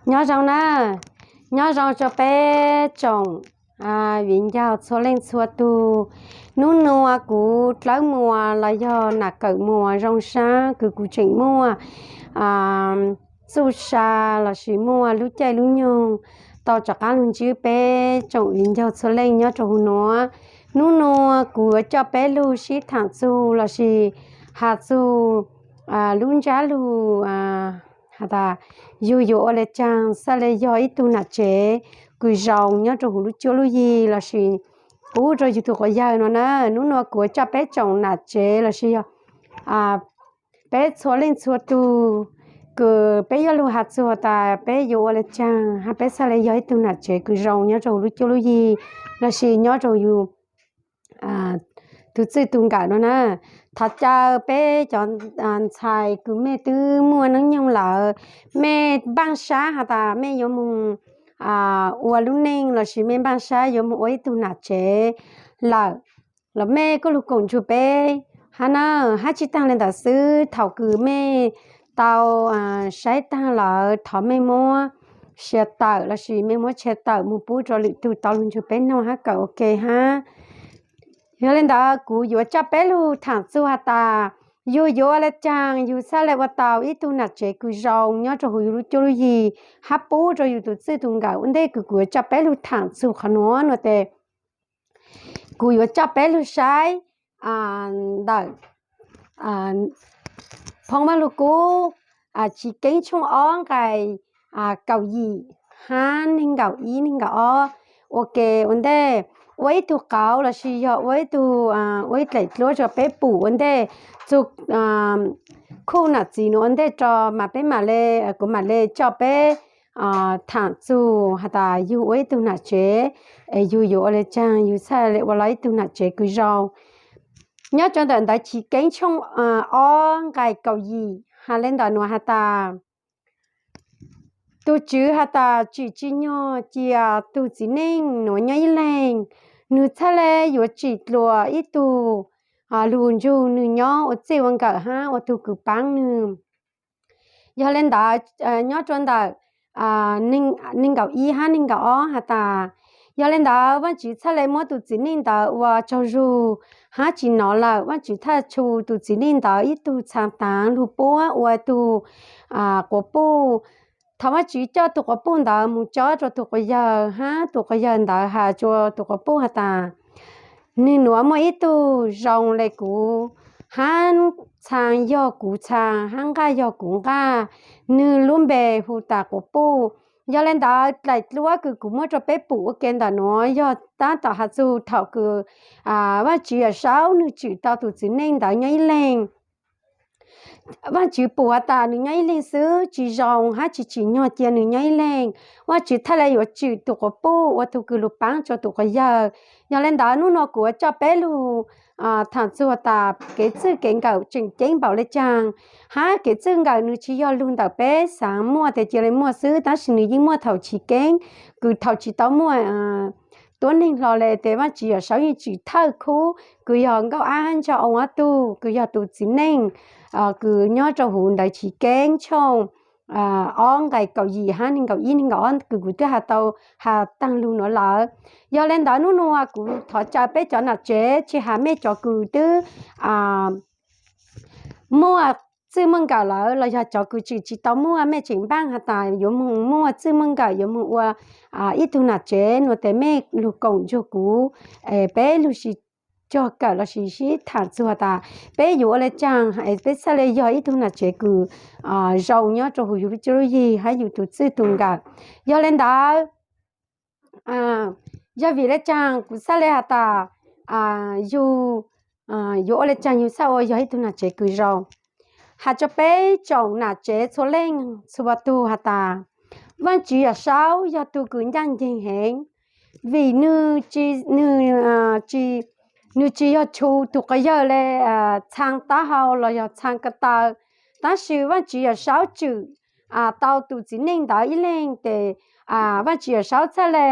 Nyob zoo na, nyob zoo rau peb tsoom viv ncaus txhua leej txhua tus. Hnub nua kuv Dlawb Muas los yog Nam Kawm Muas Zoo Sab kws kuv tseem muaj txuj sa lossis muaj lub caij lub nyoog tau rov qab lug ntsib peb tsoom viv ncaus txhua leej nyob rau huv nuav. Hnub nua kuv yuav coj peb lug sib thaam txug lossis has txug lub ntsab lug has tas yug yuav ua le caag xaav le yog ib tug nam tsev kws zoo nyob rau huv lub cuab lub yig lossis pub rau yug tug quas yawg no na. Hnub nua kuv yuav coj peb tsoom nam tsev lossis yog peb txhua leej txhua tug kws peb yuav lug has txug tas peb yuav ua le caag hab peb xaav le yog ib tug nam tsev kws zoo nyob rau huv lub cuab lub yig lossis nyob rau yug tug txwj tug nkawm no na. Thov caw peb cov ntxhais kws mej twb muaj noob nyoog lawm, mej npaaj sab has tas mej yuav moog ua lub neej lossis mej npaaj sab yuav moog ua ib tug nam tsev lawm los mej kuj lug koom nrug peb hab na. Hab tsi taag le ntawd xwb, thaum kws mej tau saib taag lawm thov mej muab share tawm lossis mej muab share tawm moog pub rua lwm tug tau lug nrug peb noog hab kawm ua ke hab. Yog le ntawd kuv yuav coj peb lug thaam txug has tas yug yuav ua le caag yug xaav le ua tau ib tug nam tsev kws zoo nyob rau huv yug lub cuab lub yig hab pub rau yug tug txwj tug nkawm ua ntej kws kuv yuav coj peb lug thaam txug qhov nuav nuav tes kuv yuav coj peb lug saib ntawm phoo Vaj Lug Kub Chiv Keeb tshooj ob nqai kaum yim hab neeg nkaum ib neeg nkaum ob ua ke ua ntej. Ua ib tug qauv lossis yog ua ib tug, ua ib dlaim dluab rua peb pum ua ntej txug khuj nam txiv nuav ua ntej rua mas peb mam le, kuv mam le coj peb thaam txug has tas yug ua ib tug nam tsev es yug yuav ua le caag yug xaav le ua le ib tug nam tsev kws zoo. Nyob rua ntawm ntawv Chiv Keeb tshooj ob nqai kaum yim has le ntawm nuav has tas tug Tswv has tas tsim tsi nyog cia tug txiv neej nuav nyob ib leeg, nwg txhaj le yuav tsim dlua ib tug lug nrug nwg nyob ua txij ua nkawm hab ua tug kws paab nwg. Yog le ntawd nyob rua ntawm neeg nkaum ib hab neeg nkaum ob has tas yog le ntawd Vaajtswv txhaj le muab tug txiv neej ntawd ua tsaug zug hab tsim nov lawm, Vaajtswv txhaj tshu tug txiv neej ntawd ib tug txhaa taav lug puab ua tug quas puj. Thaum Vaajtswv coj tug quas puj ntawd moog cob rua tug quas yawg hab tug quas yawg ntawd has rua tug quas puj has tas nwg nuav muaj ib tug zoo le kuv hab txhaa yog kuv txhaa hab nqaj yog kuv nqaj, nwg lub npe hu tas quas puj. Yog le ntawd dlaim dluab kws kuv muab rua peb pum ua ke ntawm nuav yog tab tom has txug thaum kws Vaajtswv Yawmsaub nwg tsim tau tug txiv neej ntawd nyob ib leeg. Vaajtswv pum has tas nwg nyob ib leeg xwb tsi zoo hab tsi tsim nyog cia nwg nyob ib leeg, Vaajtswv txhaj le yuav tsim tug quas puj ua tug kws lug paab rua tug quas yawg. Yog le ntawd nub nua kuv yuav coj peb lug thaam txug tas kev txwj kev nkawm tseem ceeb npaum le caag, hab kev txwj nkawm nwg tsi yog lug ntawm peb xaav muaj tes cia le muaj xwb, tab sis nwg yeej muaj thaum chiv keeb kws thaum tsi tau muaj tuab neeg hlo le tes Vaajtswv Yawmsaub yeej tsim thawj khub kws yog Nkauj Ab Ntsaug Oo ob tug kws yog tug txiv neej kws nyob rua huv ntawv Chiv Keeb tshooj ob nqai kaum yim hab neeg nkaum ib neeg nkaum ob kws kuv twb has tau has taag lug nuav lawm. Yog le ntawd nub nua kuv thov caw peb cov nam tsev tsi has mej cov kws twb muaj txwj muaj nkawm lawm los yog cov kws tseem tsi tau muaj, mej tseem npaaj has tas yuav moog muaj txwj muaj nkawm yuav moog ua ib tug nam tsev nuav tes mej lug koom nrug kuv, peb lug sib cog kawm lossis sib thaam txug tas peb yuav ua le caag peb xaav le yog ib tug nam tsev kws zoo nyob rua huv yug lub cuab lub yig hab yug tug txwj tug nkawm. Yog le ntawd yog vim le caag kuv xaav le has tas yug yuav ua le caag yug xaav ua yog ib tug nam tsev kws zoo? Has rua peb tsoom nam tsev txhua leej txhua tug has tas Vaajtswv Yawmsaub yog tug kws ncaaj nceeg heev, vim nwg tsi, nwg tsi yog tshu tug quas yawg le txhaa taub hau los yog txhaa ko taw, tab sis Vaajtswv Yawmsaub tswm tau tug txiv neej ntawd ib leeg tes Vaajtswv Yawmsaub txhaj le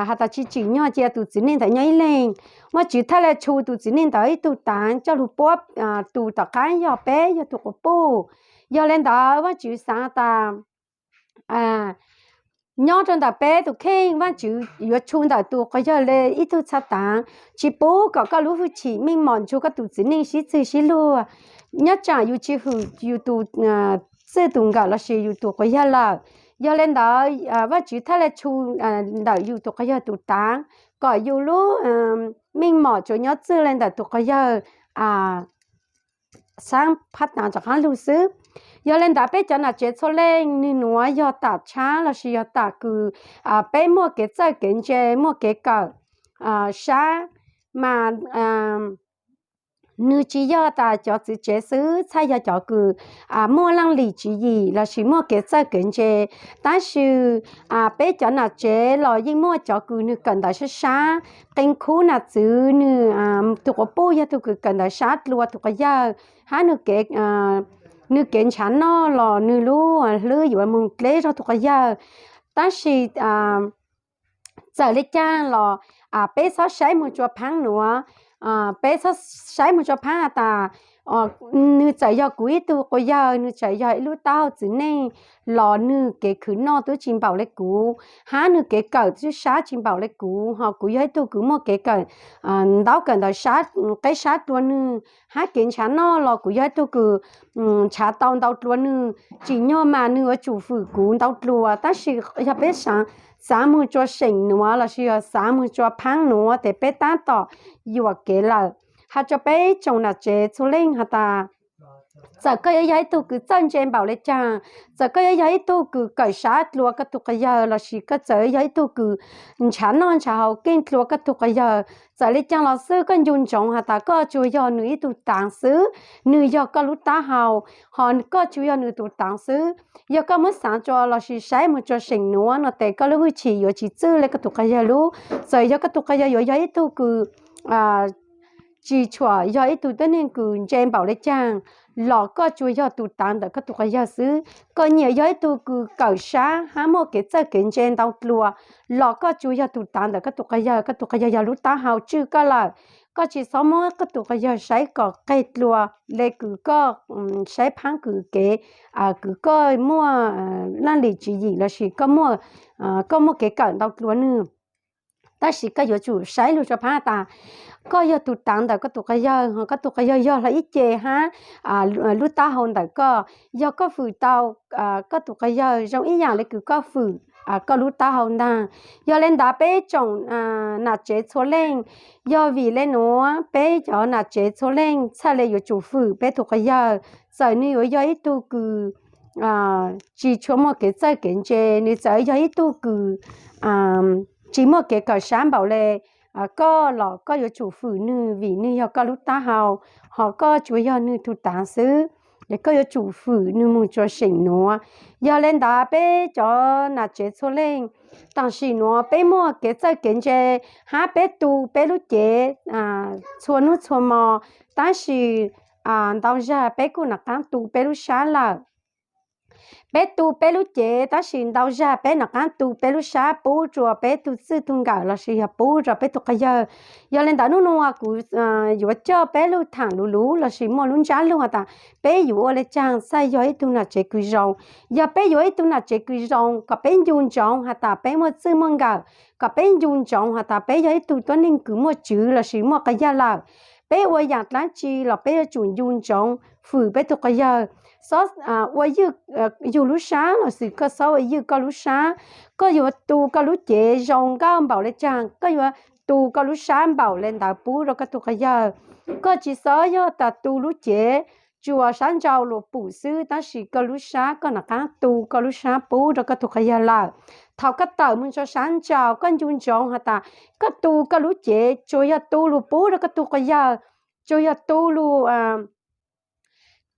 has tas tsi tsim nyog cia tug txiv neej ntawd nyob ib leeg. Vaajtswv txhaj le tshu tug txiv neej ntawd ib tug taav coj lug puab tug tom qaab yog peb yog tug quas puj. Yog le ntawd Vaajtswv xaav tas nyob rau ntawm peb tus kheej, Vajtswv yuav tshu ntawm tus quas yawg li ib tug txha taav, tsis pub kom koj lub hwj chim meej mom nrug koj tus txiv neej sib txwg sib luag, nyob tsam yus tsis hwm yus tus txij tus nkawm lossis yus tus quas yawg lawm. Yog li ntawd, Vajtswv thiaj li tshu ntawm yus tus quas yawg tus taav, kom yus lub meej mom tsuas nyob txwj li ntawm tus quas yawg xaab phab taav rov qaab lug xwb. Yog li ntawd peb cov nam tsev txhua leej, nwg nuav yog tam tshaab lossis yog tam kws peb muaj kev txawj kev ntse, muaj kev kawm sab, mas nwg tsis yog tas cov txiv tsev xwb, txhaj yog cov kws muaj leej lim tswv yim lossis muaj kev txawj kev ntse. Tab sis peb cov nam tsev los yeej muaj cov kws nwg kawm ntawv sab sab, qee khub nam txwv, nwg tus quas puj yog tug kws kawm ntawv sab dlua tus quas yawg, hab nwg kev ntshaw noj los nwg lub hlwb yuav moog dleb zog tus quas yawg. Tab sis txawm le caag los peb txhob saib moog tsua phaab nuav, peb txhob saib moog tsua phaab has tas nwg txawm yog kuv ib tug quas yawg, nwg txawm yog ib lub taub hau txiv neej los nwg kev khwv noj twb tsis npaum le kuv, hab nwg kev kawm twb sab tsis npaum le kuv, ho kuv yog ib tug kws muaj kev kawm ntaub kawm ntawv sab, qeb sab dlua nwg, hab kev ntshaw noj los kuv yog ib tug kws ntshaw tau ntau dlua nwg. Tsim nyog mas nwg yuav tsum fwm kuv ntau dlua. Tab sis yog peb xaav moog tsua seem nuav lossis yog xaav moog tsua phaab nuav tes peb taab tom yuam kev lawm. Has rua peb tsoom nam tsev txhua leej has tas txawm koj yuav yog ib tug kws txawj ntse npaum le caag, txawm koj yuav yog ib tug kws kawm sab dlua koj tus quas yawg lossis koj txawm yog ib tug kws ntshaw noj ntshaw haus keej dlua koj tus quas yawg, txawm le caag los xwb koj ncu ntsoov has tas koj tsuas yog nwg ib tug taav xwb, nwg yog koj lub taub hau, ho koj tsuas yog nwg tus taav xwb. Yog koj muab xaav tsua lossis saib moog tsua seem nuav no tes koj lub hwj chim yuav tsis txwj le koj tus quas yawg lub. Txawm yog koj tus quas yawg yuav yog ib tug kws tsis tshua yog ib tug tuab neeg kws ntse npaum le caag los koj tsuas yog tus taav ntawm koj tus quas yawg xwb. Koj nyiam yog ib tug kws kawm sab hab muaj kev txawj kev ntse ntau dlua los koj tsuas yog tus taav ntawm koj tus quas yawg, koj tus quas yawg yog lub taub hau tswj koj lawm. Koj tsis txhob muab koj tus quas yawg saib kom qeg dlua le kws koj saib phaab kws kev, kws koj muaj leej lim tswv yim lossis koj muaj kev kawm ntau dlua nwg. Tab sis koj yuav tsum saib lug tsua phaab tas koj yog tus taav ntawm koj tus quas yawg, ho koj tus quas yawg yog hlo ib ce hab lub taub hau ntawm koj. Yog koj fwm tau koj tus quas yawg zoo ib yaam le kws koj fwm koj lub taub hau ntaag. Yog le ntawd peb tsoom nam tsev txhua leej, yog vim le nuav peb cov nam tsev txhua leej txhaj le yuav tsum fwm peb tus quas yawg. Txawm nwg yuav yog ib tug kws tsis tshua muaj kev txawj kev ntse, nwg txawm yog ib tug kws tsis muaj kev kawm sab npaum le koj los koj yuav tsum fwm nwg vim nwg yog koj lub taub hau, ho koj tsuas yog nwg tug taav xwb. Es koj yuav tsum fwm nwg moog tsua seem nuav. Yog le ntawd peb cov nam tsev txhua leej, tam sim nuav peb muaj kev txawj kev ntse hab peb tu peb lub cev txhua nub txhua mo, tab sis ntau zag peb kuj nov qaab tu peb lub sab lawm. Peb tu peb lub cev tab sis ntau zag peb nov qaab tu peb lub sab pub rua peb tug txij tug nkawm lossis yog pub rua peb tug quas yawg. Yog le ntawd nub nua kuv yuav coj peb lug thaam luv luv lossis muaj lub ntsab lug has tas peb yuav ua le caag txhaj yog ib tug nam tsev kws zoo. Yog peb yuav ib tug nam tsev kws zoo kom peb ncu ntsoov has tas peb muaj txij muaj nkawm, kom peb ncu ntsoov has tas peb yog ib tug tuab neeg kws muaj tswv lossis muaj quas yawg lawm. Peb ua yaam dlaab tsi los peb yuav tsum ncu ntsoov fwm peb tug quas yawg. Xob ua ywj yug lub sab lossis koj xob ua ywj koj lub sab. Koj yuav tu koj lub cev zoo nkauj npaum le caag koj yuav tu koj lub sab npaum le ntawd pub rua koj tug quas yawg. Koj tsis xob yog tas tu lub cev tsuas sab nrau lug pum xwb tab sis koj lub sab koj nov qaab tu koj lub sab pub rua koj tug quas yawg lawm. Thaum koj tawm moog tsua sab nrau koj ncu ntsoov has tas koj tu koj lub cev tsuas yog tu lug pub rua koj tug quas yawg, tsuas yog tu lug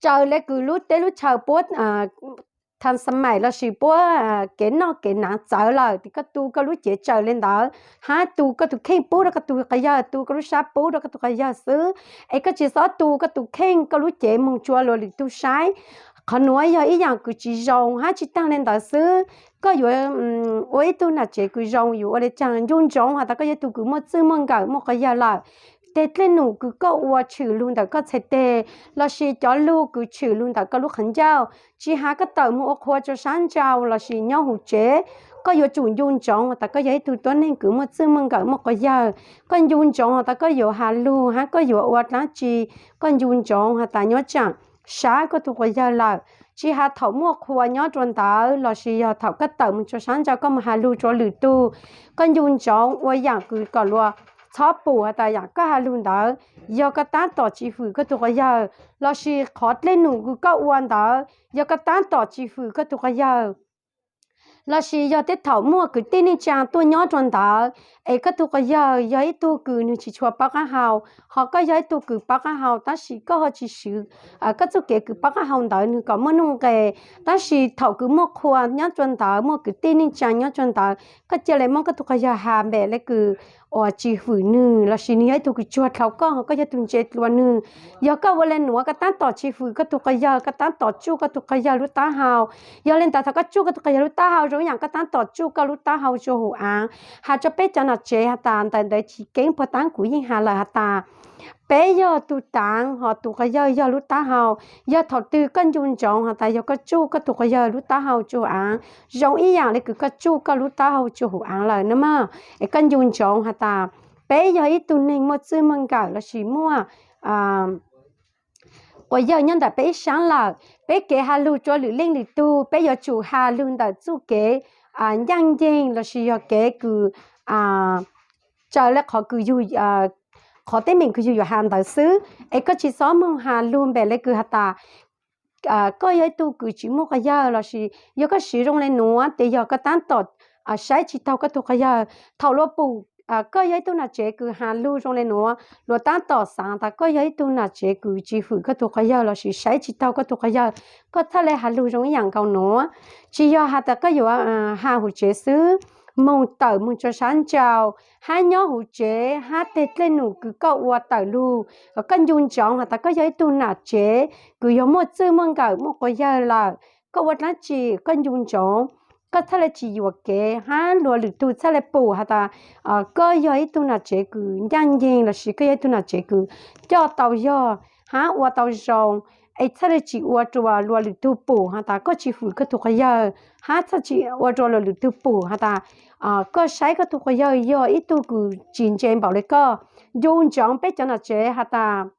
raws le kws lub teb lub chaw puab thaam xa maim lossis puab kev noj kev naav txawv lawm tes koj tu koj lub cev raws le ntawd hab tu koj tug kheej pub rua koj tug quas yawg, tu koj lub sab pub rua koj tug quas yawg xwb. Es koj tsis xob tu koj tug kheej koj lub cev moog tsua luas lwm tug saib. Qhov nuav yog ib yaam kws tsis zoo hab tsis taag le ntawd xwb. Koj yuav ua ib tug nam tsev kws zoo yuav ua le caag? Ncu ntsoov has tas koj yog ib tug kws muaj txij muaj nkawm muaj quas yawg lawm. teg dlej num kws koj ua tshwm lug ntawm koj txhais teg, lossis cov lug kws tshwm lug ntawm koj lub qhov ncauj, tsis has koj tawm moog ua qhua rua sab nraud lossis nyob huv tsev, koj yuav tsum ncu ntsoov has tas koj yog ib tug tuab neeg kws muaj txwj muaj nkawm muaj quas yawg. Koj ncu ntsoov has tas koj yuav has lug hab koj yuav ua dlaab tsi, koj ncu ntsoov has tas nyob tsaam sab koj tug quas yawg lawm. Tsis has thaum muaj qhua nyob rua ntawd lossis yog thaum koj tawm moog rua sab nraud koj moog has lug rua lwm tug, koj ncu ntsoov ua yaam kws kom luag txhob pum has tas yaam koj has lug ntawd yog koj taab tom tsis fwm koj tug quas yawg, lossis qhov dlej num kws koj ua ntawd yog koj taab tom tsis fwm koj tug quas yawg. Lossis yog tej thaum muaj kwv tij neej tsaa tuaj nyob rua ntawd, es koj tug quas yawg yog ib tug kws nwg tsis tshua paub qaab hau, ho koj yog ib tug kws paub qaab hau tab sis koj ho tsis swv koj txuj kev kws paub qaab hau ntawd nwg kom muaj nuj nqes, tab sis thaum kws muaj qhua nyob rua ntawd, muaj kwv tij neej tsaa nyob rua ntawd, koj ca le muab koj tug quas yawg has npem le kws uas tsis fwm nwg lossis nwg yog ib tug kws tsuag dlhau koj, ho koj yog tug ntse dlua nwg. Yog koj ua le nuav koj taab tom tsis fwm koj tug quas yawg, koj taab tom tsuj koj tug quas yawg lub taub hau. Yog le ntawd thaum koj tsuj koj tug quas yawg lub taub hau zoo ib yaam koj taab tom tsuj koj lub taub hau rua huv aav. Has rua peb cov nom tsev has tas ntawm ntawd chiv keeb puag taab kuv yeej has lawm has tas peb yog tug taav ho tug quas yawg yog lub taub hau. Yog thaum twg koj ncu ntsoov has tas yog koj tsuj koj tug quas yawg lub taub hau rua huv aav, zoo ib yaam le kws koj tsuj koj lub taub hau rua huv aav lawm na mog. Es koj ncu ntsoov has tas peb yog ib tug neeg muaj txwj muaj nkawm lossis muaj quas yawg nyob ntawm peb ib saab lawm, peb kev has lug rua lwm leej lwm tug peb yuav tsum has lug ntawm txuj kev ncaaj nceeg lossis yog kev kws raws le qhov kws yug, qhov teeb meem kws yug yuav has ntawd xwb. Es koj tsis txhob moog has lug npem le kws has tas koj yog ib tug kws tsis muaj quas yawg lossis yog koj siv zoo le nuav tes yog koj taab tom saib tsis taug koj tug quas yawg. Thaum luag pum koj yog ib tug nom tsev kws has lug zoo le nuav, luag taab tom xaav tas koj yog ib tug nom tsev kws tsis fwm koj tug quas yawg lossis saib tsis taug koj tug quas yawg, koj txhaj le has lug zoo ib yaam nkaus nuav. Tsis yog has tas koj yuav has huv tsev xwb, moog tawm moog rua sab nraud, hab nyob huv tsev hab teg dlej num kws koj ua tawm lug, koj ncu ntsoov has tas koj yog ib tug nom tsev kws yog muaj txwj muaj nkawm muaj quas yawg lawm, koj ua dlaab tsi koj ncu ntsoov, koj txhaj le tsis yuam kev hab luag lwm tug txhaj le pum has tas koj yog ib tug nom tsev kws ncaaj nceeg lossis koj yog ib tug nom tsev kws coj tau yog hab ua tau zoo, es txhaj le tsis ua rua luag lwm tug pum has tas koj tsis fwm koj tug quas yawg, hab txhaj tsis ua rua luag lwm tug pum has tas koj saib koj tug quas yawg yog ib tug kws tsis ntse npaum le koj. Ncu ntsoov peb cov nom tsev has tas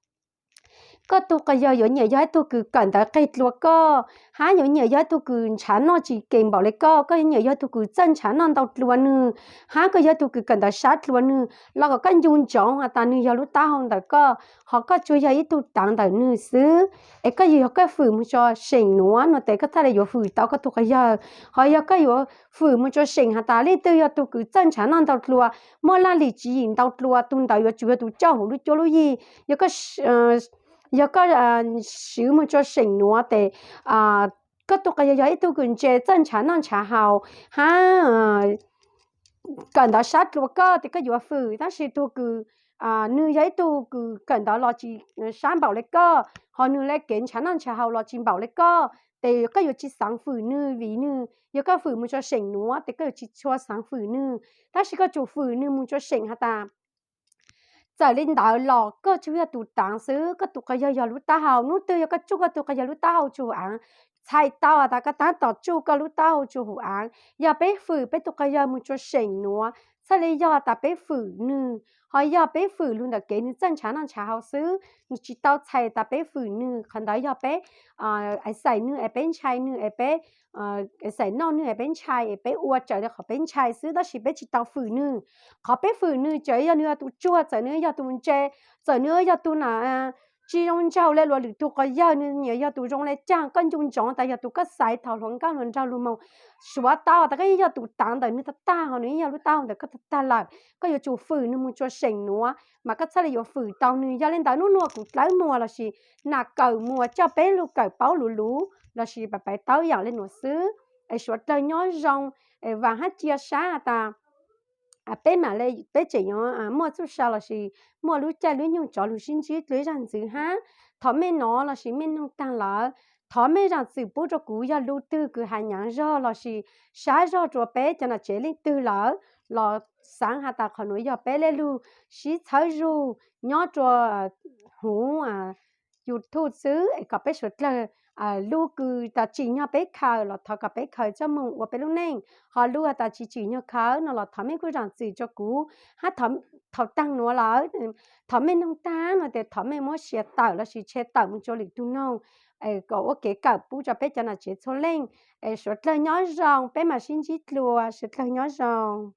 koj tug quas yawg yuav nyiam yog ib tug kws kawm ntawv qeg dlua koj, hab yuav nyiam yog ib tug kws ntshaw noj tsis kees npaum le koj, koj yuav nyiam yog tug kws txawj ntshaw noj ntau dlua nwg, hab koj yog tug kws kawm ntawv sab dlua nwg, los kom koj ncu ntsoov has tas nwg yog lub taub hau ntawm koj, ho koj tsuas yog ib tug taav ntawm nwg xwb. Es koj yog koj fwm moog rua seem nuav no tes koj txhaj le yuav fwm tau koj tug quas yawg. Ho yog koj yuav fwm moog rua seem has tas leej twg yog tug kws txawj ntshaw noj ntau dlua, muaj laj lim tswv yim ntau dlua, tug ntawd yuav tsum yog tug coj huv lub cuab lub yig. Yog koj siv moog rua seem nuav tes koj tug quas yawg yog ib tug kws ntse txawj ntshaw noj ntshaw haus hab kawm ntawv sab dlua koj tes koj yuav fwm, tab sis tug kws nwg yog ib tug kws kawm ntawv los tsis sab npaum le koj, ho nwg le kev ntshaw noj ntshaw haus los tsis npaum le koj, tes koj yuav tsis xaav fwm nwg vim nwg yog koj fwm moog rua seem nuav tes koj yuav tsis tshua xaav fwm nwg, tab sis koj tsum fwm nwg moog rua seem has tas txawm le ntawd los koj tsuas yog tug taav xwb, koj tug quas yawg yog lub taub hau. Nub twg yog koj tsuj koj tug quas yawg lub taub hau rua huv aav, txhais tau has tas koj taab tom tsuj koj lub taub hau rua huv aav. Yog peb fwm peb tug quas yawg moog rua seem nuav, txhaj le yog tas peb fwm nwg, ho yog peb fwm lug ntawm kev nwg txawj ntshaw noj ntshaw haus xwb, nwg tsis tau txhais tas peb fwm nwg. Qhov ntawd yog peb xaim nwg es peb ntshai nwg es peb xaim noj nwg es peb ntshai es peb ua raws le qhov peb ntshai xwb, tab sis peb tsis tau fwm nwg. Qhov peb fwm nwg txawm yog nwg yog tug tsuag, txawm nwg yog tug ntse, txawm nwg yog tug na tsis zoo nraug le luag lwm tug quas yawg, nwg nyiam yog tug zoo le caag, koj ncu ntsoov tas yog tug koj xaiv thaum hluas nkauj hluas nraug lug moog, suav tau tas koj yeej yog tug taav ntawm nwg tag tag, ho nwg yeej yog lub taub hau ntawm koj tag tag lawm. Koj yuav tsum fwm nwg moog rua seem nuav mas koj txhaj le yuav fwm tau nwg. Yog le ntawd nub nuav kuv dlawb muag lossis nam kawm muag coj peb lug kawm paub luv luv lossis pab pab tau yaam le nuav xwb. Es suav dlawg nyob zoo, vaam hab cia sab tas peb mam le peb tseem yuav muaj txuj sa lossis muaj lub caij lub nyoog rov lug sib ntsib dlua ib zag ntxiv hab. Thov mej nov lossis mej noog taag lawm, thov mej zam txim pub rua kuv yog lug twg kws has nyaav zog lossis sab zog rua peb cov nom tsev leej twg lawm. los xaav has tas qhov nuav yog peb le lug sib txhawb zug nyob rua huv YouTube xwb es kom peb suav dlawg lub kws tas tsim nyog peb khaws los thov kom peb khaws coj moog ua peb lub neej, ho lub tas tsis tsim nyog khaws no los thov mej kuj zaam txim rua kuv hab thaum taag nuav lawm. Thaum mej noog taag no tes thov mej muab share tawm lossis share tawm moog rua lwm tug noog kom ua kev kawm pub rua peb cov nam tsev txhua leej. Es suav dlawg nyob zoo, peb maam sib ntsib dlua, suav dlawg nyob zoo.